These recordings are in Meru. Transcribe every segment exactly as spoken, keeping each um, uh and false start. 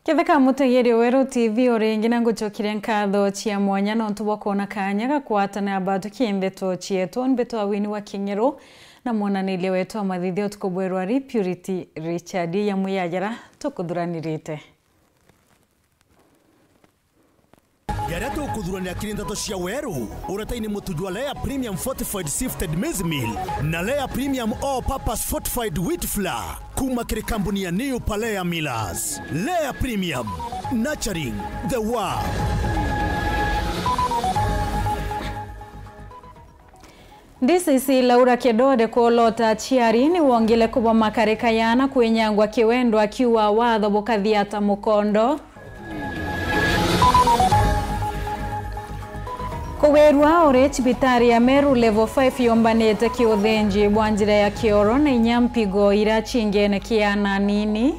Ketheka mutegeri Weru T V o ringi, na ngucokeria nkatho cia mwanya nontu bwa kwona kanya ga kwatana na bathuki ndeto cietu. Mbitwa Winnie wa King'eru, na mwonaniria wetu wa mathithio tuku bwerwa ri Purity Richard. Ya muyayara tukuthuranirite. Jaria tukuthuranira kiri ndeto cia Weru, uretaini mutu jwa Lea Premium Fortified Sifted Maize Meal na Lea Premium All Purpose Fortified Wheat Flour kuma kiri kambuni ya New Palea Millers. Lea Premium, nurturing the world. D C C Laura Kedode kuulota aciari ni wongile kuboma karika yana kwinyangwa kiwendo, akiuga watho bukathiata mukondo. Kugwirua uri cibitari ya Meru level five yumbanite kiuthinji bwa njira ya kioro na inya mpigo ira cingene kiana nini.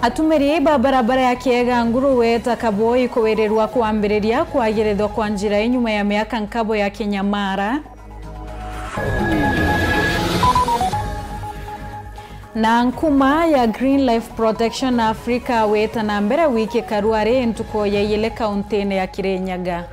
Atumiri ba barabara ya Kiega Nguru weta Kaboi kuwirirwa kwambiriria kwagirithwa kwa njira inyuma ya miaka nkabo ya Kinyamara. Na nkuma ya Green Life Protection Africa weta na mbere wiki karuari ntuku ya iyile kauntine ya Kirinyaga.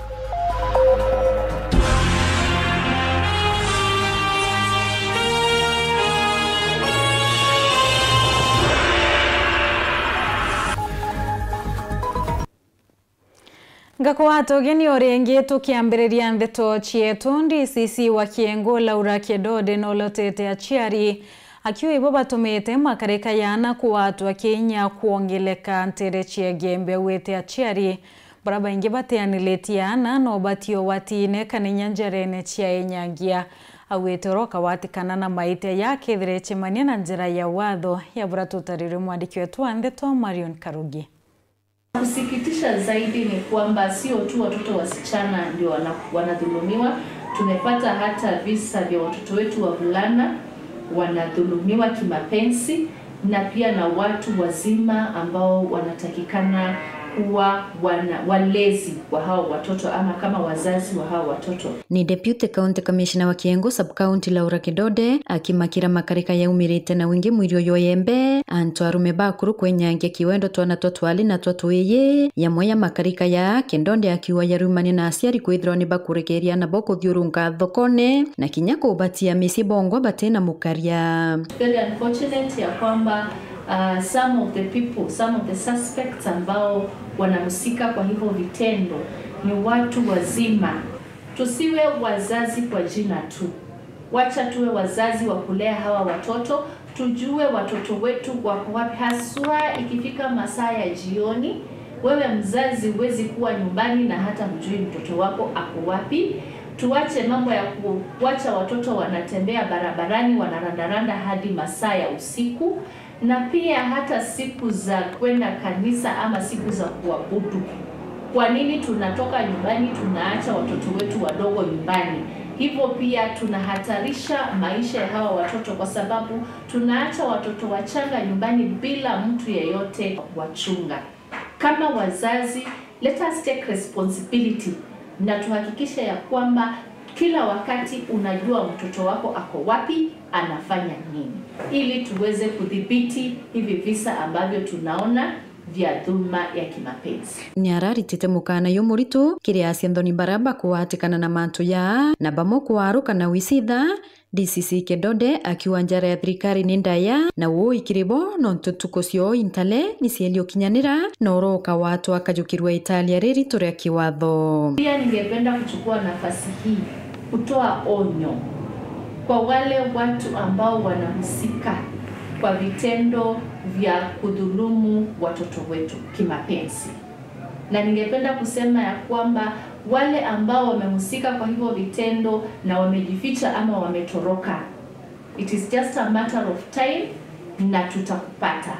Ngakwata ugeni o ringi tukiambiriria ndeto cietu. D C C wa Kiengo Laura Kedode nolotete aciari akiuga ibo batumite makarika yana kuatwa kinya kwongeleka ntere cia Gembe. Augite aciari bara baingi bateanilitie ana no batio watine kana inya njarene cia inyangia. Augite oro kawatikana na maitia ya kethire icemania na njira ya watho ya bura tutarirwe mwandiki wetu wa ndeto Marion Karugi. Kusikitisha zaidi ni kwamba sio tu watoto wasichana ndio wana-, wanadhulumiwa. Tumepata hata visa vya watoto wetu wavulana wanadhulumiwa kimapenzi, na pia na watu wazima ambao wanatakikana kuwa wana-, walezi wa hao watoto ama kama wazazi wa hao watoto. Ni Deputy County Commissioner wa Kiengo Sub-County Laura Kidode akimakira makarika yaumirite na wingi mwiri uyu yembe antu arume bakuru kwenyangia kiwendo twana twa twali na twa twiyi. Yamwe ya makarika ya Kidode akiuga yarumania na aciari kwithirwa ni bakurekeria ana bo kuthiurunka thokone na kinya kubatia micii bongwa batina mukaria. Very unfortunate ya kwamba, uh, some of the people, some of the suspects ambao wanahusika kwa hivyo vitendo ni watu wazima. Tusiwe wazazi kwa jina tu. Wacha tuwe wazazi wa kulea hawa watoto, tujue watoto wetu wako wapi, haswa ikifika masaa ya jioni. Wewe mzazi huwezi kuwa nyumbani na hata hujui mtoto wako ako wapi. Tuache mambo ya kuacha watoto wanatembea barabarani, wanarandaranda hadi masaa ya usiku. Na pia hata siku za kwenda kanisa ama siku za kuabudu. Kwa nini tunatoka nyumbani, tunaacha watoto wetu wadogo nyumbani? Hivyo pia tunahatarisha maisha ya hawa watoto, kwa sababu tunaacha watoto wachanga nyumbani bila mtu yeyote kuwachunga. Kama wazazi, let us take responsibility na tuhakikishe ya kwamba kila wakati unajua mtoto wako ako wapi, anafanya nini, ili tuweze kudhibiti hivi visa ambavyo tunaona vya dhulma ya kimapenzi. Ni araritite mukana yu muritu kiri acianthoni bara bakuatikana na mantu ya na bamwe kuaruka na wicitha. D C C Kidode akiuga njara ya thirikari ni ndaya na uui kiri bo, nontu ntuku cioo intale ni cieli ukinyanira na uroka watu akajukirua italia riritu ria kiwatho. Pia ningependa kuchukua nafasi hii kutoa onyo kwa wale watu ambao wanahusika kwa vitendo vya kudhulumu watoto wetu kimapenzi. Na ningependa kusema ya kwamba wale ambao wamehusika kwa hivyo vitendo na wamejificha ama wametoroka, it is just a matter of time na tutakupata.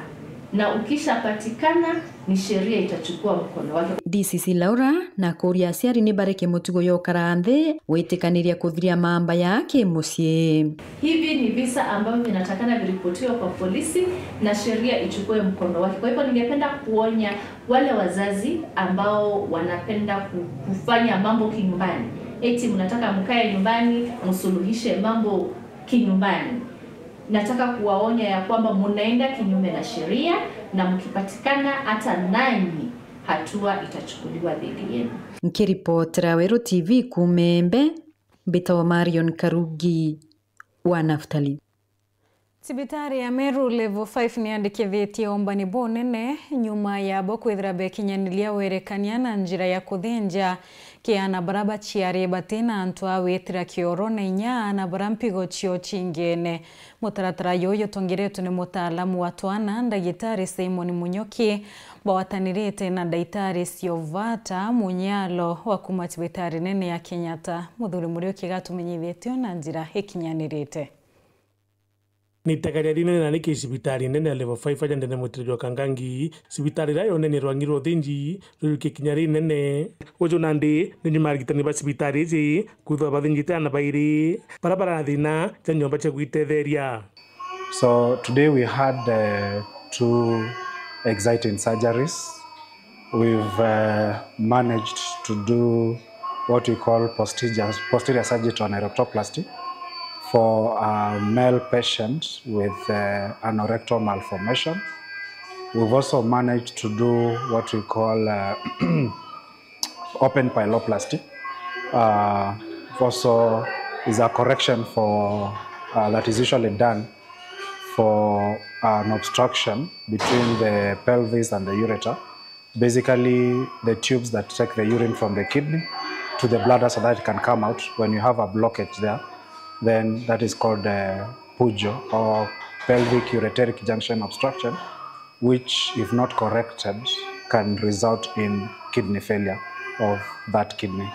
Na ukishapatikana, ni sheria itachukua mkondo wake. D C C Laura na kuria aciari ni bareke mutugo yokara nthi witikaniria kuthiria mamba ya kimucii. Hivi ni visa ambavyo vinatakana viripotiwe kwa polisi na sheria ichukue mkondo wake. Kwa hivyo ningependa kuonya wale wazazi ambao wanapenda ku-, kufanya mambo kinyumbani. Eti mnataka mkae nyumbani, msuluhishe mambo kinyumbani. Nataka kuwaonya ya kwamba mnaenda kinyume na sheria, na mkipatikana, hata nanyi hatua itachukuliwa dhidi yenu. Nkiripotera Weru T V kuuma Embe, mbitawa Marion Karugi wa Naftali. Cibitari ya Meru Level five niyandikithitie umbani bunene nyuma ya bo kwithira bekinyaniria werekania na njira ya kuthinja ki aana bara baciari batina antu a witira kioro na inya aana bara mpigo cio cingene. Mutaratara juju jutongeretwe ni mutaalamu wa twana, Ndagitari Simon Munyoki, bawatanirite na Ndagitari Siovata Munyalo wa kuuma cibitari nene ya Kenyatta. Muthuri Muriuki gatumenyithitie na njira ikinyanirite. Ni itagaria rinene na niki cibitari nene ya Level five aja ndene mutiri jwa Kangangi, cibitari iria yonenie rwangi rwa uthinji ruriukie kinya rinene. Uju nandi ni nyuma ya arigitani ba cibitari iji kwithwa bathinjite aana bairi bara bara na thina ja nyomba cia gwitetheria. So today we had, uh, two exciting surgeries. We've, uh, managed to do what we call posterior, posterior sagittal anerectoplasty for a male patient with, uh, anorectal malformation. We've also managed to do what we call, uh, open pyeloplasty. Uh, also is a correction for, uh, that is usually done for an obstruction between the pelvis and the ureter. Basically, the tubes that take the urine from the kidney to the bladder so that it can come out. When you have a blockage there, then that is called, uh, PUJO or pelvic ureteric junction obstruction, which, if not corrected, can result in kidney failure of that kidney.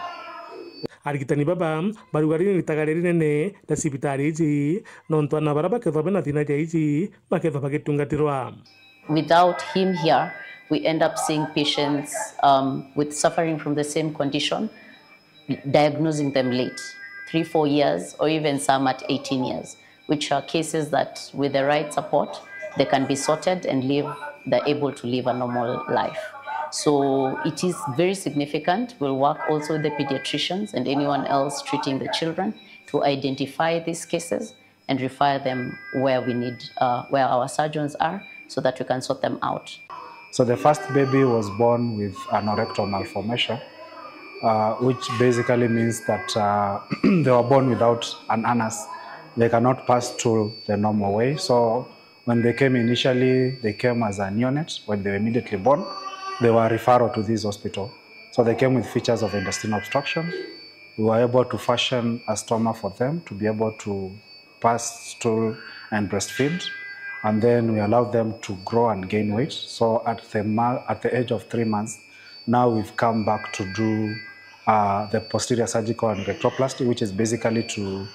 Arigitani baba barauga riri ni itagaria rinene ria cibitari iji, nontu aana bara bakethwa bena thina ja iji bakethwa bagitungatirwa. Without him here, we end up seeing patients, um, with suffering from the same condition, diagnosing them late, three, four years, or even some at eighteen years, which are cases that, with the right support, they can be sorted and live, they're able to live a normal life. So it is very significant. We'll work also with the pediatricians and anyone else treating the children to identify these cases and refer them where we need, uh, where our surgeons are, so that we can sort them out. So the first baby was born with anorectal malformation, uh, which basically means that, uh, they were born without an anus. They cannot pass stool the normal way. So when they came initially, they came as a neonate. When they were immediately born, they were referral to this hospital. So they came with features of intestinal obstruction. We were able to fashion a stoma for them to be able to pass stool and breastfeed, and then we allow them to grow and gain weight. So at the ma-, at the age of three months, now we've come back to do, uh, the posterior surgical anerectoplasty, which is basically to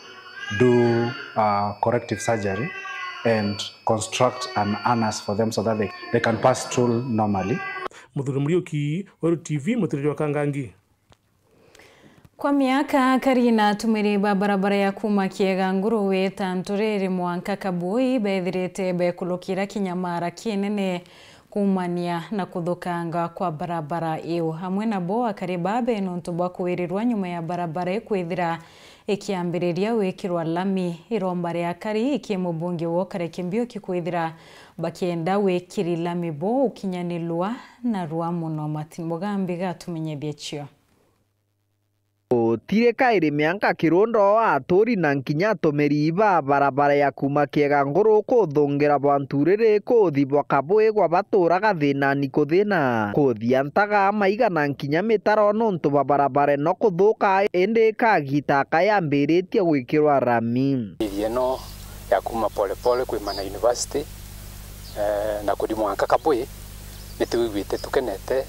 do, uh, corrective surgery and construct an anus for them so that they, they can pass stool normally. Muthuri Muriuki, Weru T V, mutiriri wa Kangangi. Kwa miaka, akari na atumiri ba barabara ya kuuma Kiega Nguru wita Nturiri mwanka Kabui bethirite bekulukira kinyamara kinene kuumania na kuthukanga kwa barabara iu. Amwe nabo akari babe nontu bwa kuwirirwa nyuma ya barabara ikwithira ikiambiriria gwikirwa lami. Iromba ria akari iki mubunge wa Ukare Kimbiuki kwithira bakienda wikiri lami bo ukinyanilwa narua muno. Martin Mugambi gatumenyethie cio. Gutirika iri mianka Kirundo aturi na nkinya atumiri ba barabara ya kuuma Kiega Nguru kuthungira bwa Nturiri kuthi bwa Kabui gwa baturaga thinani kuthina kuthia ntaga maiga na nkinya mitaro nontu bwa barabara ino kuthuka indi ikagita aka yambiritie gwikirwa rami. Area ino ya kuuma Pole Pole kwimana University, eh, na kuthi mwanka Kabui, ni twiguite tukenete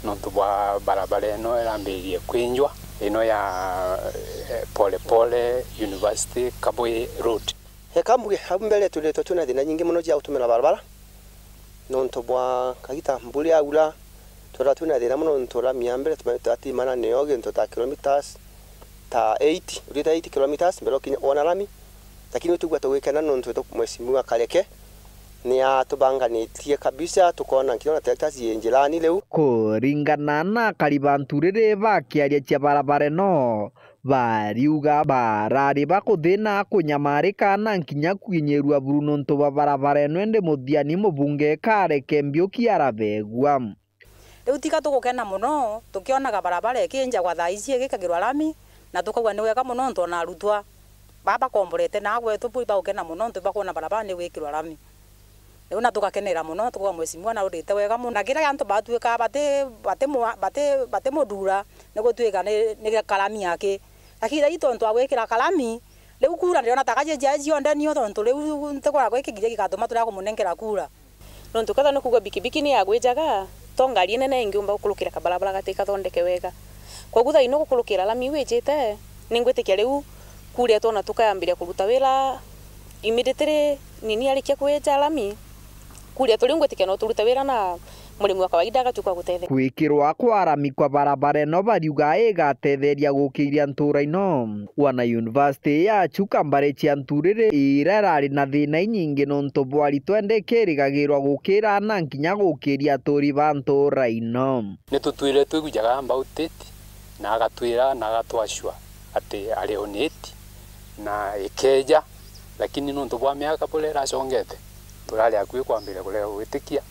nontu bwa barabara ino irambiririe kwinjwa, ino ya, eh, Pole Pole University Kabui Road. Eka mbuge, hau mbere twithirite twina thina nyingi mono cia gutumira barabara, nontu bwa kagita mbura yaura, twithirwa twina thina mono nontu rami ya mbere tumaite twatimana niyo gintu ta kilometres ta eight, uthiite eight kilometres mbere ukinya wona rami. Lakini utwigua tugikena nontu tu-, Mheshimiwa Kareke ni atubanganitie kabisa, tukona nkinya ona tractors ii njirani riu. Kuringana na akari ba Nturiri bakiaria cia barabara ino, Bariuga barari bakuthina kunyamarika na nkinya kwinyirua buru nontu bwa barabara ino, indi muthiani mubunge Kare Kembiuki arabegua. Riu tiga tugukena mono tukionaga barabara ikinjagwa thaa ici igikagirwa rami, na tukauga ni wega mono nontu ona arutwa baa bakomborete na agwetu bui bagukena mono nontu bakwona barabara ni gwikirwa rami. Riu na tugakenera mono, tukauga mheshimiwa na urite wega mono. Na kiria antu batuika bati, bati mwa-, bati, bati mudura, ni gutuika ni, ni karami aki. Lakini thaa ii tontu wa gwikira karami, riu kura ndiona ta kaji jia cionde nio tontu riu ntikwona gwi kigiria gigatuma turia kumunenkera kura. Nontu kethira ni kuuga bikibiki ni yagwijaga, to ngari inene ingiumba gukurukira kabarabara gati kathondeke wega. Koguo thaa ino gukurukira rami iu ijite, ningwitikia riu kuria twona tukayambiria kuruta wira immediately nini arikia kwija rami, kuria turi ngwitikia no turute wira na murimi wa kawaida agatuika gutetheka. Gwikirwa kwa rami kwa barabara ino bariuga igatetheria gukiria ntura ino. Wana university ya Chuka mbari cia Nturiri iria irari na thina inyingi nontu bwa aritwa indi ikirigagirwa gukira na nkinya gukiria aturi ba ntura ino. Ni tutwire twigujaga about it, na agatwira na agatwashua ati ari on it na ikeja, lakini nontu bwa miaka buria iracongete, turari akui kwambiria kurega gwitikia,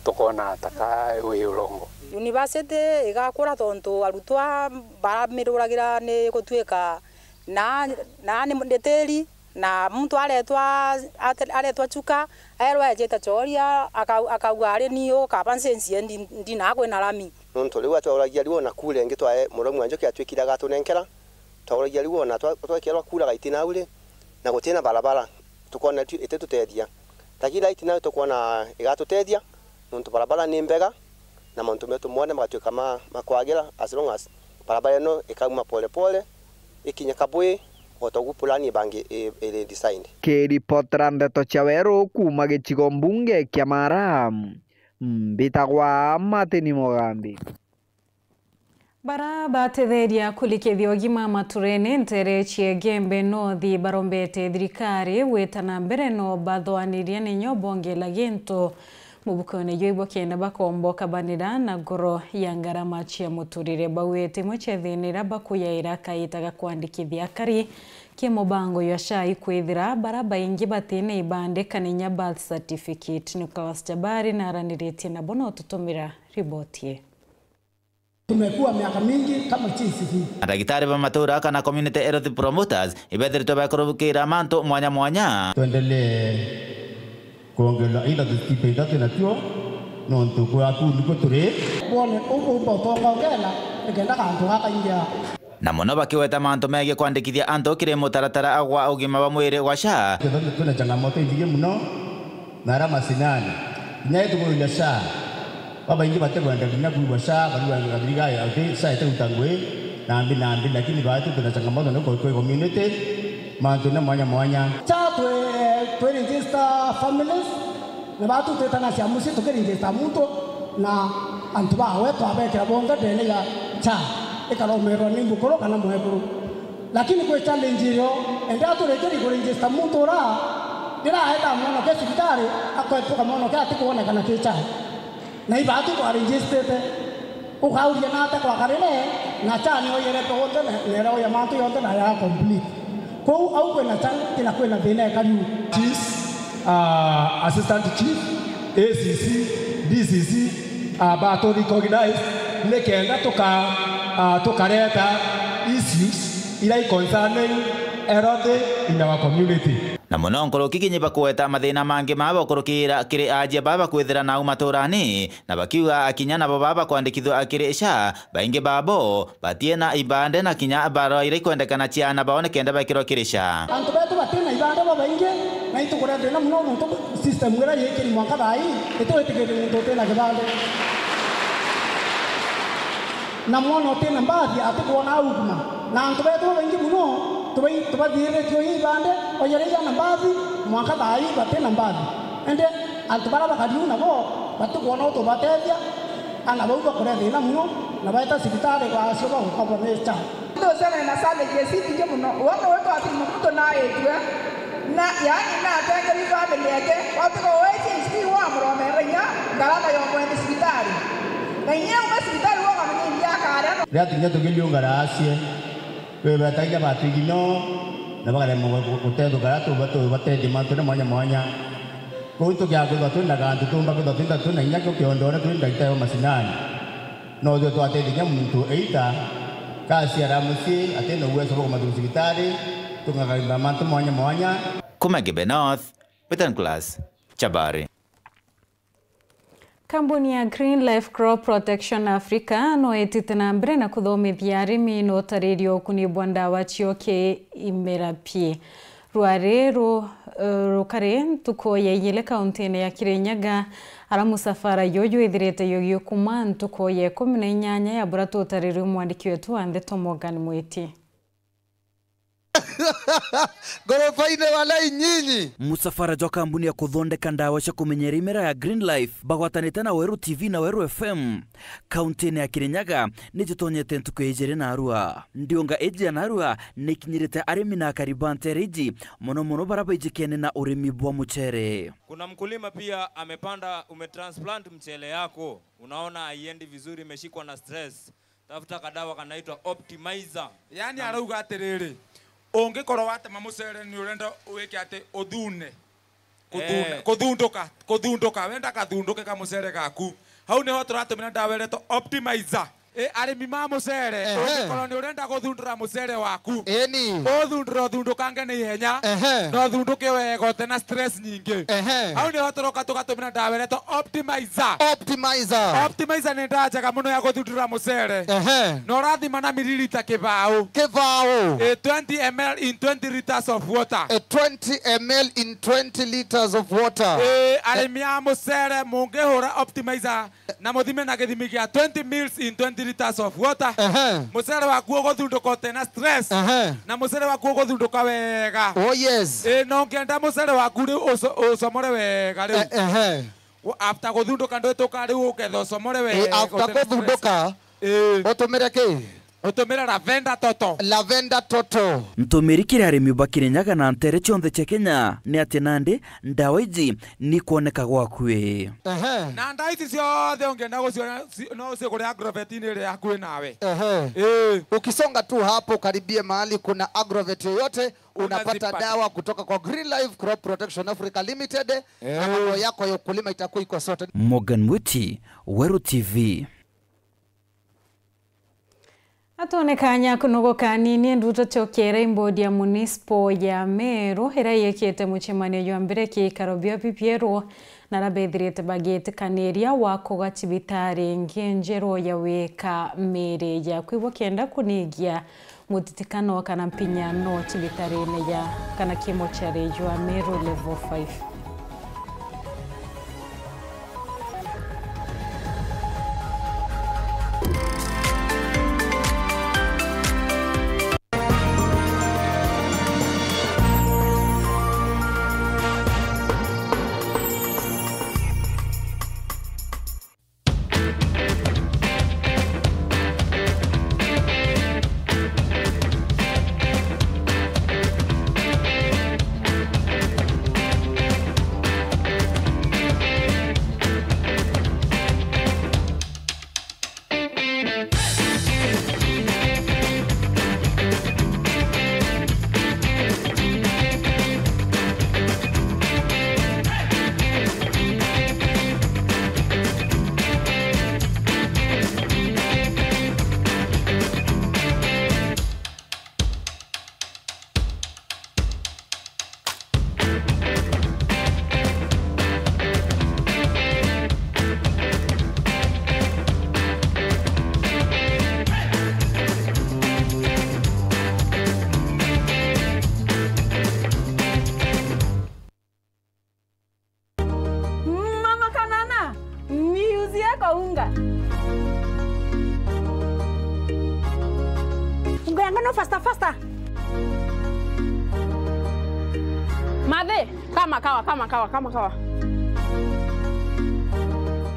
tukona ta ka wi urongo. University igakura tontu arutwa baramiruragira ni gutuika na, na ni, ni tiri, na muntu aretwa, ate-, aretwa Chuka, erwa ejite Choria, aka-, akauga ari ni ukaba ncenjie ndi, ndi na kwina rami. Nontu riu atwauragia riu ona kura ingi twae Murimi wa Njoki atwikire agatunenkera, twauragia riu ona twa-, twekerwa kura gaiti nau ri, na gutina barabara, tukona itu-, ititutethia. Lakini right now tukwona igatutethia, nontu barabara ni mbega, na mantu metu monthe magatuika ma, ma kwagira, as long as barabara ino ikauma pole pole, ikinye Kabwi, o ta ugu plan ibangi i-, iri designed. Kiripotera ndeto cia Weru kuuma gicigo mbunge kia Mara, mbitagwa Martin Mugambi. Bara batetheria kurikithia ugima maturene ntere cia Igembe North barombete thirikari gwita na mbere no bathwanirie ninyo bongela gintu mubukone jwa ibwa kenda bakomboka banira na ngoro ya ngarama cia muturire. Bauite imwe cia thina iria bakuyaira kaita ga kwandikithia akari ki mubango jwa SHA ikwithira bara baingi batina ibande kana inya birth certificate. Nicholas Jabari naraniritie nabo no tutumira riboti ii. Tumekuwa miaka mingi kama G C C. Madagitari ba matura kana community health promoters ibethiritwe bakurukira mantu mwanya mwanya. Tuendelee kuongerera industry tipe industry natuo, nontu kwaku nikuo turi. Bone ubu utonga ukela, nikenda kantu gakaingia. Na mono bakigweta mantu megie kwandikithia antu kiri mutaratara gwa ugima bwa mwiri gwa SHA. Twina changamoto inyingi muno, na ara macinani. Kinya itukururia SHA, babaingi batikwenda kinya kwigua SHA, barigwa thirikari ati SHA itiruta ngui, nambi nambi, lakini baati twina changamoto ni kwi community, mantu ni mwanya mwanya. SHA twi, twi register families, na baatu twitanacia mucii tuki register muntu, na antu bawe twabekira bonthe ndene ya SHA, ikaromerwa ni mukuru kana mwekuru. Lakini kwi challenge iyo, endia turikiri kuregister muntu ura ndiraeta mwonoke cibitari, akoetuka mwonoke atikwonekana ki SHA. Na ibaatu twaregistete, ukauria nate kwa karire, na SHA niyo yerete wonthe, na, na iria ya mantu yonthe na ya complete. Kwou au kwina challenge na kwina thina ikariu. Chiefs, ah, assistant chief, A C C, D C C, ah, batu recognize nikenda tuka, ah, tukareta issues iria i concerning health in our community. Na mono nkuruki kinya bakugweta mathina mangi ma bakurukira kiri ajia baba kwithira nau maturani, na bakiuga akinya nabo baba kwandikithua kiri SHA, baingi babo batiena ibande na kinya barua iria ikwendekana ciana bao nikenda bekirwa kiri SHA. Antu betu batina ibande babaingi, na itukuria thina muno nontu system iria yikiri mwanka thaa ii itwitikiria muntu utina kibande. Na mwana utina mbathi atikwona auguma. Na antu betu babaingi muno tubai-, tubathiiritie uyu ibande, oyereia na mbathi, mwanka thaa ii batina mbathi. Indi antu baria bakariu nabo batikwona utubatethia, ana bau bakuria thina muno, na baeta cibitari gwacio bagukabwa ni SHA. Tucemania na challenges inyingi muno. Wona we twatini muntu naitue, na, yaani, natengerwi family yake, watiga we H P wamuromera inya ngarama ya umwendi cibitari. Na inya ume cibitari woga mnyingi akaria no. Riria tukinya tukiliungara acie, Twibetagia batwigi no, na bakaremwa gu-, gutethukira, tuba-, tubatethie mantune mwanya mwanya. Kuu tukiaga kwithwa twina gantu, tuumba kwithwa twina, twina inya kio kiondone, twina ndagitari wa macinani. No thio twatethikia muntu eita, kaciara mucii, atina uwezo bwa kumathuka cibitari, tung'ang'anira mantu mwanya mwanya. Kuma Ngembe North, Western Class, Chabari. Kambuni ya Green Life Crop Protection Africa no itite na mbere na kuthomithia arimi na utaririo ukuni bwa ndawa cio ki imera pie. Rwari ru-, eh, rukari ntuku ya ijiri kauntine ya Kirinyaga, ara musafara juju withirite jugiukuma ntuku ya ikumi na inyanya ya bura tutaririo mwandiki wetu wa ndeto Morgan Mwiti. Ngorofaine walai nyinyi. Musafara jwa kambuni ya kuthondeka ndawa cia kumenyera imera ya Green Life bagwatanite na Weru T V na Weru F M, kauntine ya Kirinyaga, ni jitonyete ntuku ya ijiri narua. Ndiunga iji ya narua ni ikinyirite arimi na akari ba ntere iji, mono mono bara baijikene na urimi bwa mucere. Kuna mkulima pia amepanda, umetransplant mchele yako, unaona haiendi vizuri, imeshikwa na stress. Tafuta kadawa kanaitwa Optimizer. Yaani, na arauga atiriri, ungikorwo watema mucere ni urenda wike ati uthune. Kuthuna, eh, kuthunduka, kuthunduka. Wenda kathunduke ka mucere gaku. Hau niho turatumira ndawa iretwo Optimizer. I, arimi ma mucere, ehe, ungikorwo ni urenda guthundura mucere waku, eni, uthundure uthundukange na ihenya, ehe, na uthunduke wega utena stress nyingi. Ehe. Hau niho turoka tugatumira ndawa iretwo Optimizer. Optimizer. Optimizer ni ndawa njega muno ya guthundura mucere. Ehe. Na urathima na miririta kibao. Kibao. Eh, twenty M L in twenty liters of water. Eh, twenty M L in twenty liters of water. Eh, arimi a mucere mungihura Optimizer na muthime na githimi gia twenty mils in twenty liters of water. Ehe. Mucere waku uguthunduka utena stress. Ehe. Na mucere waku uguthunduka wega. Oh, yes. Eh, na ungienda mucere waku riu uco-, ucomore wega riu. Eh, ehe. Wa-, after guthunduka ndwituka riu uketha ucomore wega. Eh, after guthunduka, eh, utumire ki? Utumire Lavender Toto. Lavender Toto. Ntumiri kiri arimi ba Kirinyaga na ntere cionthe cia Kenya ni ati nandi ndawa iji ni ikwoneka gwaku ii. Ehe. Na ndawa ici cionthe ungienda guciona, ci-, no ucigure Agrovet-ini iria akui nawe. Ehe. Ii. Ukisonga tu hapo, karibia mahali kuna Agrovet yoyote, unapata dawa kutoka kwa Green Life Crop Protection Africa Limited, na mambo yako ya ukulima itakuwa iko sorted. Morgan Mwiti, Weru T V. Atone kanya kunogoka kanini, nduto chokere imbodi ya municipal ya Meru, iria yekete muchemanio jwa mbere kiikaro bia B P L, na aria bethirite bagitikaniria wa kuga cibitari ingi njeru ya wika miri ya kwigua kenda kunigia mutitikano kana mpinyano cibitarine ja kana kimochari jwa Meru Level five. Mama Kanana, niuzie kaunga. Unga yangu no faster, faster. Mathe, kama kawa, kama kawa, kama kawa.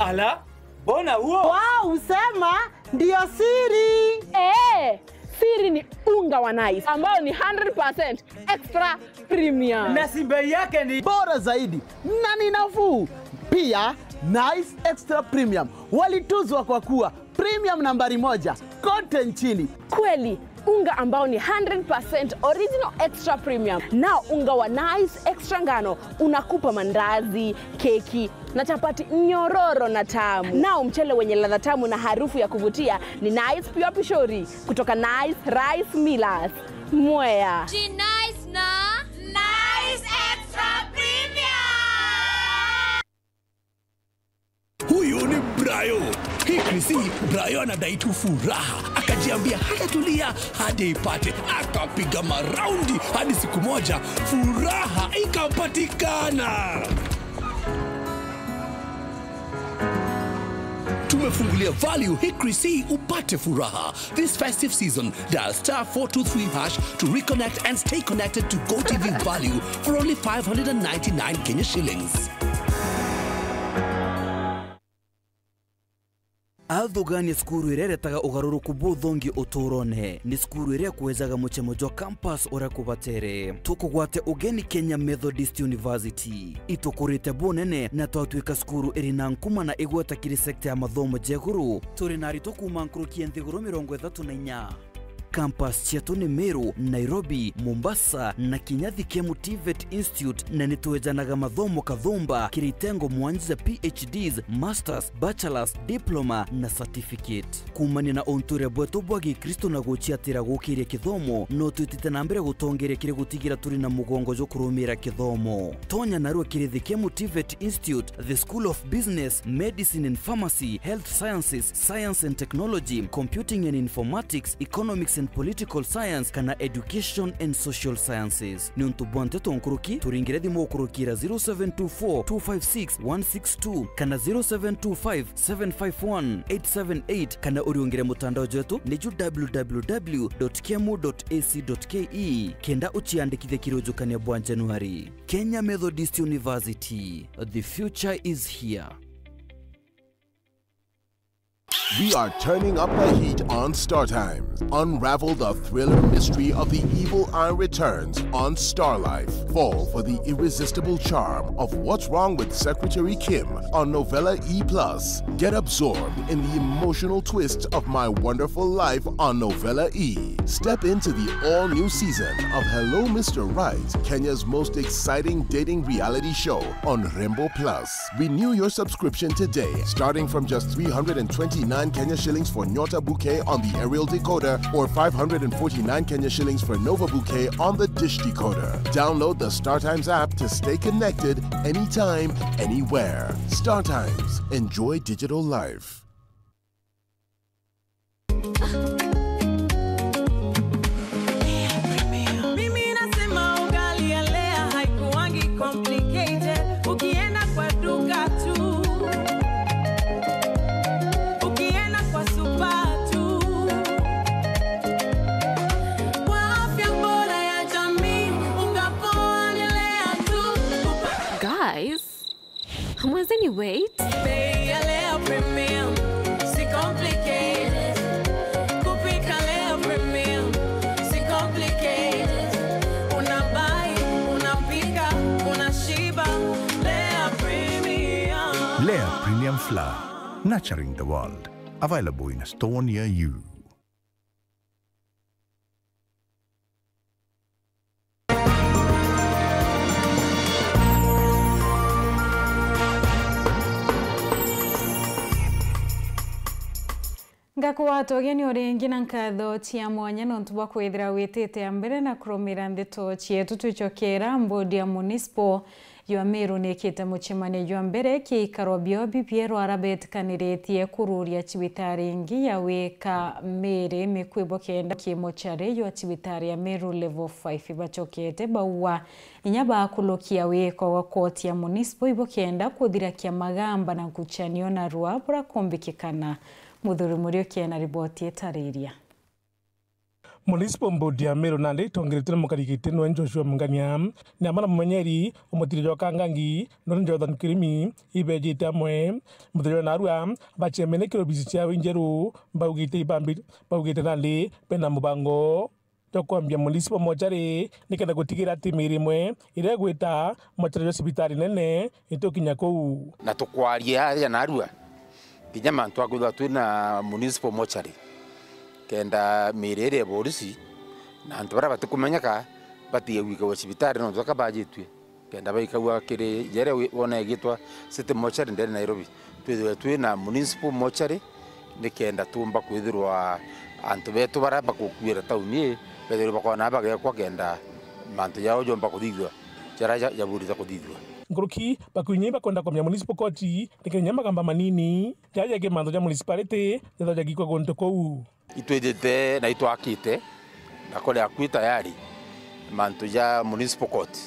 Ala, mbona huo? Wow, usema ndio siri. Eh, siri ni unga wa Nice ambao ni hundred percent extra premium. Na si bei yake ni bora zaidi na ni nafuu. Pia, Nice Extra Premium walituzwa kwa kuwa premium nambari moja kote nchini. Kweli, Unga ambao ni hundred percent original extra premium. Nao unga wa Nice extra ngano unakupa mandazi, keki na chapati nyororo na tamu. Nao mchele wenye ladha tamu na harufu ya kuvutia ni Nice Pure Pishori kutoka Nice Rice Millers, Mwea. Ji Nice na Nice Extra Premium. Huyu ni Brayo. Hii Chrissy, Brayo anadai tu furaha. Akajiambia hatatulia hadi ipate. Akapiga maraundi hadi siku moja furaha ikapatikana. Tumefungulia value hii Chrissy upate furaha. This festive season, dial star four two three hash to reconnect and stay connected to GoTV value for only five hundred and ninety-nine Kenya shillings. Athugania cukuru iria iretaga ugaruruku buthongi uturone. Ni cukuru iria ikwejaga mucemo jwa campus uria kubatere. Tukugwate ugeni Kenya Methodist University. Itukurite bunene na twatuika cukuru iri na nkuma na igweta kiri sector ya mathomo ja iguru. Turi na aritwa kuuma nkuruki ya nthiguru mirongo ithatu na inya. Campus cietu ni Meru, Nairobi, Mombasa na kinya Thikemu TVET Institute, na ni twejanaga mathomo kathumba kiri itengo mwanja ja PhDs, masters, bachelors, diploma na certificate. Kuumania na untuire bwetu bwa Gikristo na guciatira gukiria kithomo, no twitite na mbere gutongeria kiri gutigira turi na mugongo jwa kurumira kithomo. Tonya narua kiri Thikemu TVET Institute, the School of Business, Medicine and Pharmacy, Health Sciences, Science and Technology, Computing and Informatics, Economics and Political Science, kana Education and Social Sciences. Ni untu bwa nteto nkuruki, turingire thimu ukurukira zero seven two four two five six one six two kana zero seven two five seven five one eight seven eight, kana uriungire mutandao jwetu ni ju www dot kemu dot ac dot ke kenda uciandikithie kiri ujukania bwa Januari. Kenya Methodist University, the future is here. We are turning up the heat on Star Times. Unravel the thriller mystery of the evil eye returns on Star Life. Fall for the irresistible charm of What's Wrong with Secretary Kim on Novella E plus. Get absorbed in the emotional twist of My Wonderful Life on Novella E. Step into the all-new season of Hello Mister Right, Kenya's most exciting dating reality show on Rembo Plus. Renew your subscription today, starting from just three hundred and twenty-nine Kenya shillings for Nyota Bouquet on the aerial decoder or five hundred and forty-nine Kenya shillings for Nova Bouquet on the dish decoder. Download the StarTimes app to stay connected anytime, anywhere. StarTimes. Enjoy digital life. Mimi nasema ugali ya Lea haikuangi complicated. Ukienda kwa duka tu, ukienda kwa supa tu, kwa afya bora ya jamii, unga poa ni Lea tu. Guys, Mwazini, wait. Bei ya Lea Premium, si complicated. Kupika Lea Premium, si complicated. Unabai, unapika, unashiba. Lea Premium. Lea Premium Flour, nurturing the world. Available in a store near you. Ngakugwata ugeni o ringi na nkatho cia mwanya nontu bwa kwithira witite a mbere na kurumira ndeto cietu. Twicokera, mbodi ya Municipal jwa Meru niikite mucemanio jwa mbere kiikaro bio bibierwa aria betikaniritie kururia cibitari ingi ya wika miri mikui bukenda ki mochari jwa cibitari ya Meru Level five. Bacokete bauga inya bakulukia wiko gwa koti ya Municipal ibukenda kuthirakia magamba na nkuchanio narua burakumbikikana. Muthuri Muriuki ena riboti itariria. Municipal Board ya Meru nandi itongeretue ni mukari giti nwe Joshua Mungania, ni amwe na mumenyeri o mutiri jwa Kangangi, nwe Jonathan Kirimi, ibejite amwe. Muthenya wa narua, bachemene kiri obisi ciao injeru, baugite ibambi-, baugite nandi bena mubango jwa kwambia Municipal mochari, nikenda gutigira ati miiri imwe iria igwita mochari jwa cibitari nene itukinya kuu. Na tukwaria aria narua, kinya mantu akwithwa twina Municipal mochari. Kenda miiri iria ya borisi na antu baria batikumenyeka batige gwikagua cibitari nontu baka bajitue. Kenda baikagua kiri jaria wi-, wona igitwa City Mortuary ndene Nairobi, twithirwe twi na municipal mortuary, ni kenda tuumba kwithirwa antu betu baria bakukuira tauni ii, bethirwe bakona bagekwa kenda mantu jao jomba kuthithua jaria ja-, jaburite kuthithua. Nkuruki, bakuinya ibakwenda kumenya municipal court, lakini nya magamba manini, jaja ki mantu ja municipality, jetha jagikwa guntu kuu. Itwithite na itwakite, na kuri akui tayari mantu ja municipal court.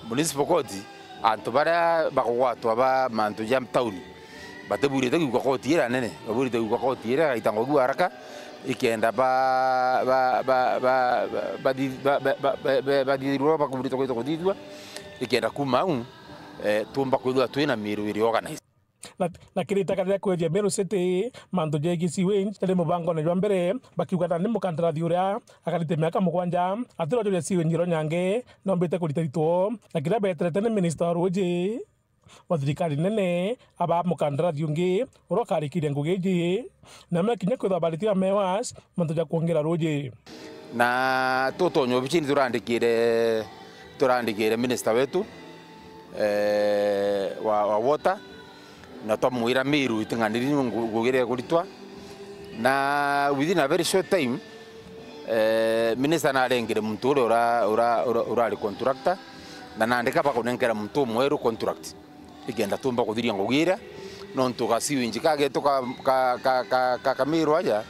Municipal court, antu baria bakugwatwa ba mantu ja tauni, batiburite gwikwa koti iria nene, baburite gwikwa koti iria igaitangwa gwa haraka, ikenda ba, ba, ba, ba, ba, bathi-, ba, ba, ba, ba, ba, bathithirwa bakuburite kwithwa kuthithua, ikenda kuma au, eh, tumba kwithwa twina miiru iri organized. Na, na kiri itaka riria kweja Meru City, mantu jegie sewage jari mubangone jwa mbere, bakiuga nandi mukandarathi uria akarite miaka mugwanja atirojoria sewage iro nyange, nombite kurita rituo, na kiria beterete ni minista wa ruuji wa thirikari nene, abaa mukandarathi ungi uria ukarikiria ngugi iji, na mekinya kwithwa baritie ba MEWAS mantu ja kwongera ruuji. Na tutonya obicini turandikire, turandikire minista wetu, eh, wa, wa water, na twamwira Meru iting'aniri ngu-, ngugi iria ikuritwa. Na within a very short time, eh, minister narengere muntu uria ura-, ura-, ura-, urari contractor, na nandika bakunenkera muntu umweru contract, ikenda tumba kuthiria ngugi iria, nontu ga sewage kagetu ka, ka, ka, ka, ka, ka Meru aja,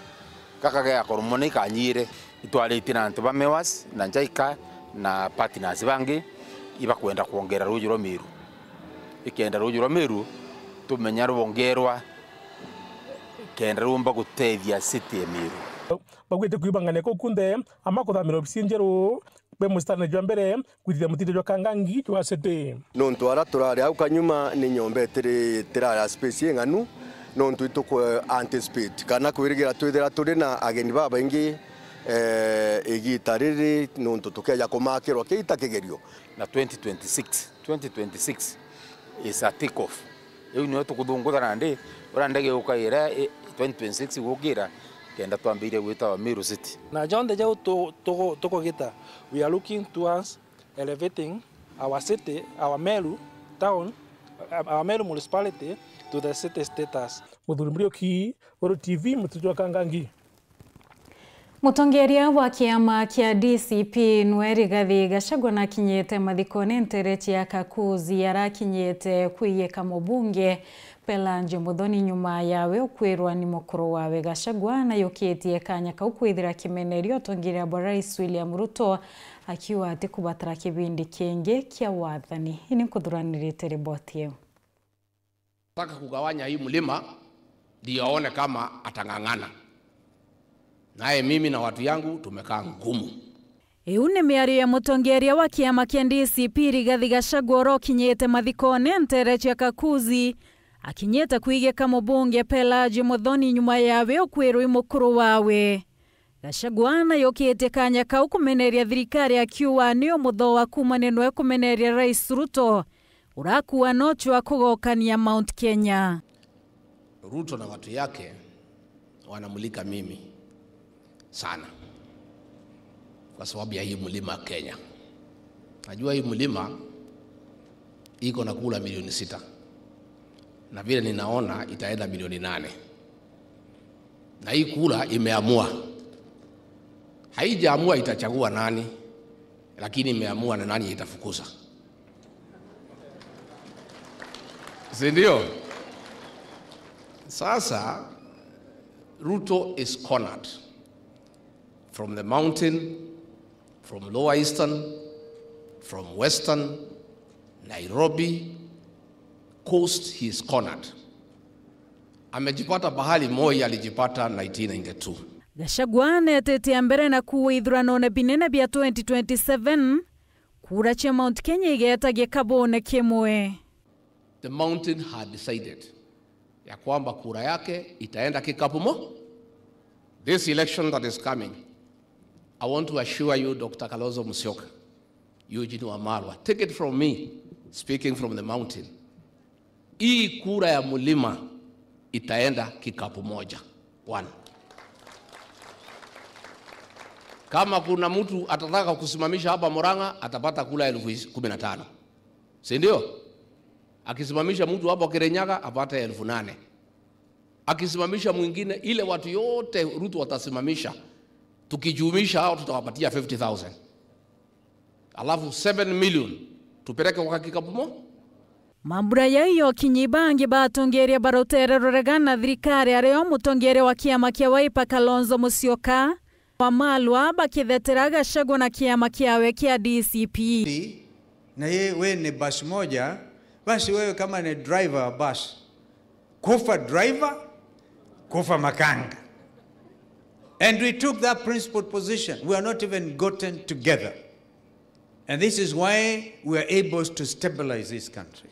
gaka gegakoromwa ni kanyire. Itwaritie na antu ba MEWAS na JICA na partners bangi ibakwenda kwongera ruuji rwa Meru. Ikenda ruuji rwa Meru tumenya rwongerwa kenda rumba gutethia city ya Meru. Baugite kwibangania kuu kunthe ama kuthamira obisi njeru, be musitani jwa mbere kwithithia mutinde jwa Kangangi jwa city. Nontu ara turari au kanyuma ni nyomba itiri, itirari a space ing'anu, nontu ituku anticipate kana kwirigira twithira turi na ageni babaingi, eh, igita riri, nontu tukeja kumakirwa kiita kigerio. Na twenty twenty-six, twenty twenty-six is a take off. Iu nio tukuthungutha nandi, uria ndege yukaira, i, twenty twenty-six igukira, kenda twambiria gwitawa Meru City. Na jonthe jau tu-, tuku-, tukugita, we are looking towards elevating our city, our Meru town, our Meru municipality to the city status. Muthuri Muriuki, Uru T V, mututu jwa Kangangi. Mutongeria wa kiama kia D C P nwe Rigathi Gachagua nakinyite mathikone ntere cia Kakuzi arakinyite kwiyika mubunge Pelagie Muthoni nyuma yawe ukwirwa ni mukuru wawe. Gachagua nayukitie kanya kau kwithira kimeneria utongeria bwa Rais William Ruto, akiuga atikubatara kibindi kingi kia wathani. Ini nkuthuranirite riboti iu. Nataka kugawanya hii mlima ndio aone kama atang'ang'ana. Naye mimi na watu yangu tumekaa ngumu. Iu ni miario ya mutongeria wa kiama kia D C P Rigathi Gachagua uria ukinyite mathikone ntere cia Kakuzi, akinyite kwigika mubunge Pelagie Muthoni nyuma yawe ukwirwa i mukuru wawe. Gachagua nayukitie kanya kau kumeneria thirikari akiuga ni umuthooa kuuma ni nwe kumeneria Rais Ruto, urakua nochwa kugokania Mount Kenya. Ruto na watu yake wanamulika mimi sana kwa sababu ya hii mlima Kenya. Najua hii mlima iko na kura milioni sita, na vile ninaona itaenda milioni nane. Na hii kura imeamua. Haijaamua itachagua nani, lakini imeamua na nani itafukuza. Si ndio? Sasa, Ruto is cornered. From the mountain, from Lower Eastern, from Western, Nairobi, Coast, he is cornered. Amejipata pahali Moi alijipata nineteen ninety-two. Gachagua neetete mbere na kuua ithuranone binene bia twenty twenty-seven, kura cia Mount Kenya igeeta gikabune kimwe. The mountain had decided ya kwamba kura yake itaenda kikapu mo. This election that is coming, I want to assure you, Doctor Kalonzo Musyoka, Eugene Wamalwa, take it from me, speaking from the mountain. Hii kura ya mlima itaenda kikapu moja. One. Kama kuna mtu atataka kusimamisha hapa Murang'a, atapata kula elfu kumi na tano. Si ndio? Akisimamisha mtu hapo Kirinyaga, apate elfu nane. Akisimamisha mwingine, ile watu yote Ruto watasimamisha, tukijumuisha hao tutawapatia fifty thousand. Alafu seven million tupeleke kwa kikapu mo. Mambura yaiyo kinyi bangi batongeria barotere ruregana thirikari ario mutongeria wa kiama kia Wiper Kalonzo Musyoka, Wamalwa bakithetera Gachagua na kiama kiawe kia D C P. Na ye, we ni basi moja, basi wewe kama ni driver wa basi, kufa driver, kufa makanga. And we took that principled position. We are not even gotten together. And this is why we are able to stabilize this country.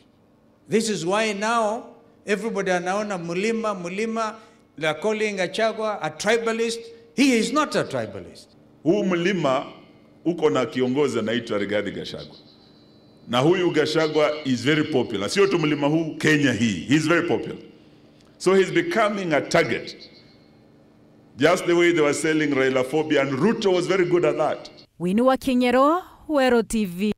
This is why now everybody anaona mlima, mlima, they are calling Gachagua a tribalist. He is not a tribalist. Huu mlima uko na kiongozi anaitwa Rigathi Gachagua. Na huyu Gachagua is very popular. Sio tu mlima huu, Kenya hii. He is very popular. So he's becoming a target. Just the way they were selling Railaphobia, and Ruto was very good at that. Winnie wa King'ero, Weru T V.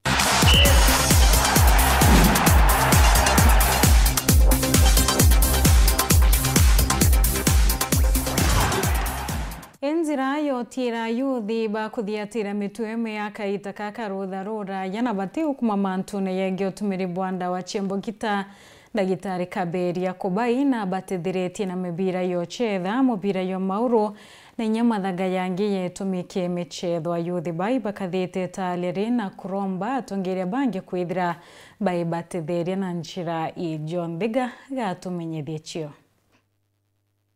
Injira yotiira yuthi ba kuthiatira mitwe imwe ya kaita ka karutha ruraya na bati ukuma mantune yegii utumiri bwa ndawa cia mbugita. Ndagitari Kaberia Kubai na batithiritie na mibira ya uchetha, mubira ya mauru, na inya mathaga yangi yetumike michetho. Ayuthi bai bakathite taleri na kuromba atongeria bangi kwithira baibatithiria na njira ijo. Nthiga gatumenyithie cio.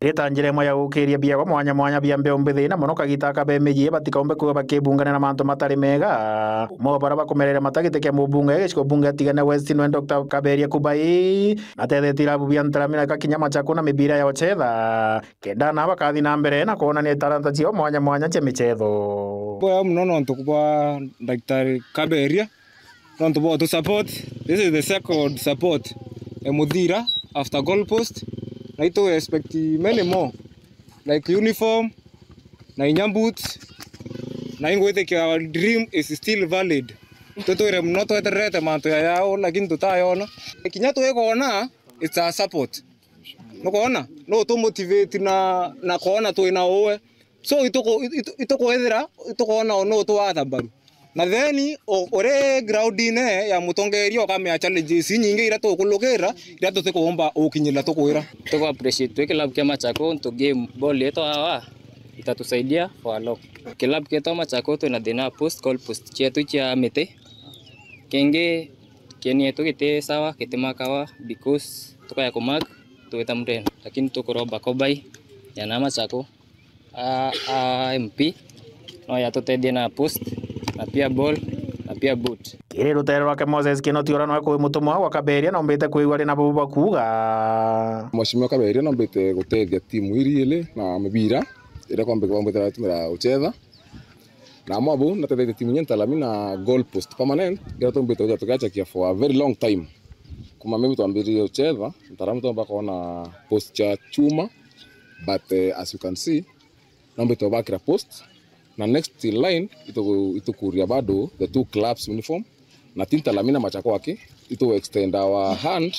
Iri ta njira imwe ya gukiria biawa mwanya mwanya bia mbeu mbithi, na mono kagita ka bemiji batikaumbe kwigua bakibungania na mantu matari mega. Umwe wa baria bakumerere mata giti kia mubunge gicigo bunge atigane West nwe Doctor Kaberia Kubai, natethetie irabu bia Ntarami na gakinya Machaku na mibira ya uchetha, kenda na bakathi na mbere na kwonania talanta ciao mwanya mwanya cia michetho. Boya muno nontu bwa Daktari Kaberia, nontu bwa utu support. This is the second support, e, muthira after goal post, na itu expect many more, like uniform na inya boots, na ingwitikia our dream is still valid. Tutwire muno twetererete mantu ya yao, lakini tutayona. Kinya twikona, it's a support. Nukwona? No tu motivate na, na kwona twina uwe. So, ituku-, itu-, itukwithira, itukwona o no twaatha mbaru. Na then, o-, uri ground-ine ya mutongeria ukamea challenges inyingi iria tukulukira, iria tutikuumba ukinyirira tukwira. Tuku appreciate twi club kia Machaku, ntu game ball yetu hawa itatusaidia for a long. Club kietu Machaku twina thina post, goal post cietu cia miti. Kingi, kieni yetu giti sawa, giti makawa, because tukaya kumark, twita mreno. Lakini tukuromba Kobai, ya na Machaku, a, a M P, no yatutethie na post, na pia ball, na pia boot. Kiri rutere rwake Moses Kinoti ura nwe kwi mutumwa wa Kaberia, nombite kwigua ari na bubu bakuuga. Mheshimiwa Kaberia nombite gutethia timu iri ili na mibira iria kwambe kwambite tumira uchetha. Na amwe abu natethetie timu inya Ntarami na goal post permanent, iria tumbite kuja tukiachakia for a very long time. Kuma maybe twambiririe uchetha, Ntarami twamba kwona post cha chuma, but, eh, as you can see, Nambite ubakira post, na next in line itu-, itukuria bado the two clubs uniform, na ti Ntarami na Machaku aki, itu extend our hand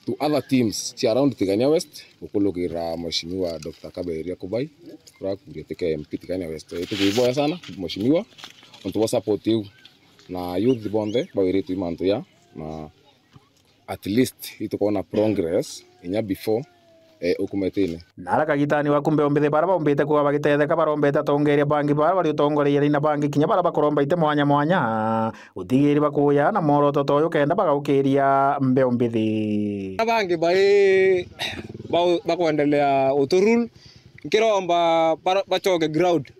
to other teams cia around Tigania West, gukulukira Mheshimiwa Doctor Kaberia Kubai, kurakuria tike M P Tigania West. Itukuiboya sana, Mheshimiwa, nontu bwa support iu, na youth bonthe bawiritwe i mantu ya, na at least itukwona progress inya before, eh, ukumetine. Na ara kagitani waku mbeu mbithi bara baumbite kuga bagitetheka, barombete atongeria bangi bara bari utongoreire na bangi kinya bara bakuromba ite mwanya mwanya, utigiri bakuya na mworoto ta uyu kenda bagaukiria mbeu mbithi. Bangi bai bau-, bakwendelea uturul, nkiromba bara-, bachoke ground.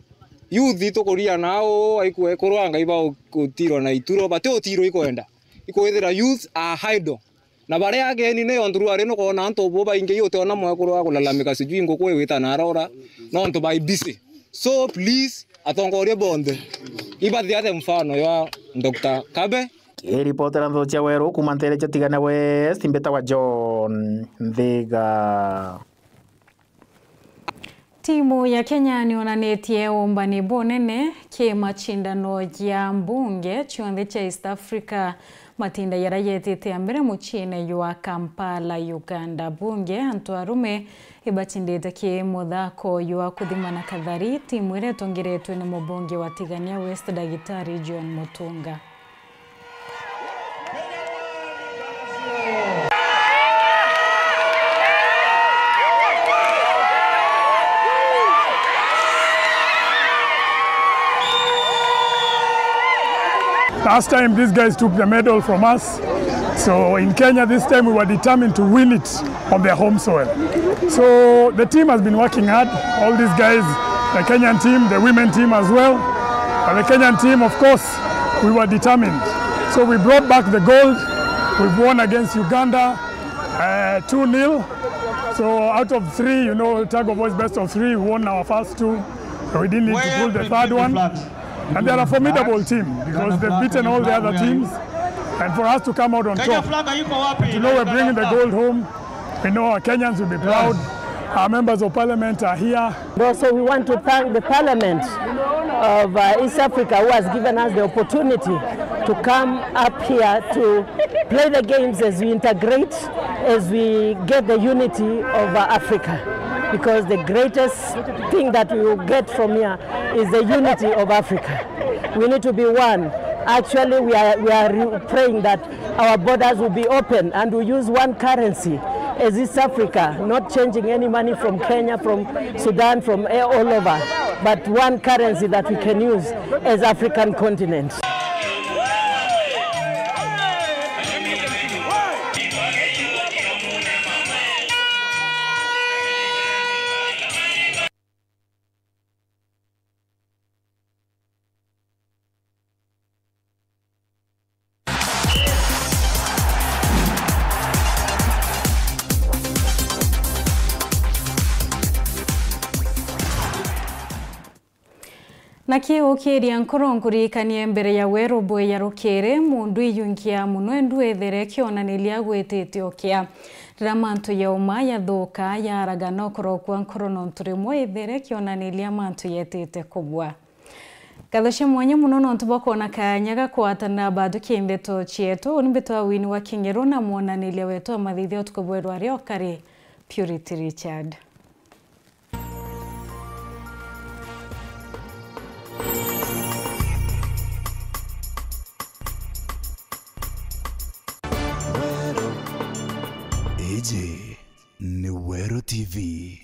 Youth tukuria nao aikue kurwa Ngai ba utirwa na ituro, bati utiro ikwenda. Ikwithira youth are idle. Na baria ageni ni ontu rwari nukwona antu bo baingi, utiona mwekuru wa kulalamika sijui nguku iwita na arora, nontu bai busy. So please, atongoria bonthe, ibathiathe mfano ya Doctor Kabe. Kiripotera ntho cia Weru kuma ntere cia Tigania West, mbitawa John Nthiga. Timu ya Kenya niyonanitie umbani bunene ki macindano ja mbunge cionthe cia East Africa, matinda jaria jetite ya mbere muciine jwa Kampala, Uganda. Bunge antu arume ibacindite ki muthako jwa kuthimana kathari, timu iria itongeretwe ni mubunge wa Tigania West, Dagitari John Mutunga. Last time, these guys took the medal from us. So in Kenya this time, we were determined to win it on their home soil. So the team has been working hard. All these guys, the Kenyan team, the women team as well. But the Kenyan team, of course, we were determined. So we brought back the gold. We've won against Uganda, uh, two nil. So out of three, you know, tug of war is best of three. We won our first two. So we didn't need to pull the third one. And they are a formidable team because they've beaten all the other teams. And for us to come out on top, to know we're bringing the gold home, we know our Kenyans will be proud. Our members of parliament are here. Also, we want to thank the parliament of, uh, East Africa, who has given us the opportunity to come up here to play the games as we integrate, as we get the unity of, uh, Africa. Because the greatest thing that we will get from here is the unity of Africa. We need to be one. Actually, we are, we are re-, praying that our borders will be open and we use one currency as East Africa, not changing any money from Kenya, from Sudan, from, eh, all over, but one currency that we can use as African continent. Na kiukiria nkoro nkuririkanie mbere ya weru bweya rukiri, mundu iyunkia muno endu ethere kionaniria gwitite ukia. Riria mantu ya uma yathuka, yaaraga, no kurokua nkoro nontu rimwe ethere kionaniria mantu yetite kubua. Ngatho cia mwanya muno nontu bwa kwona kaanya ga kwatana bathukia ndeto cietu. Uu ni mbitwa Winnie wa Kingeru na mwonaniria wetu wa mathithia utuku bweru aria ukari, Purity Richard. Iji ni Weru T V.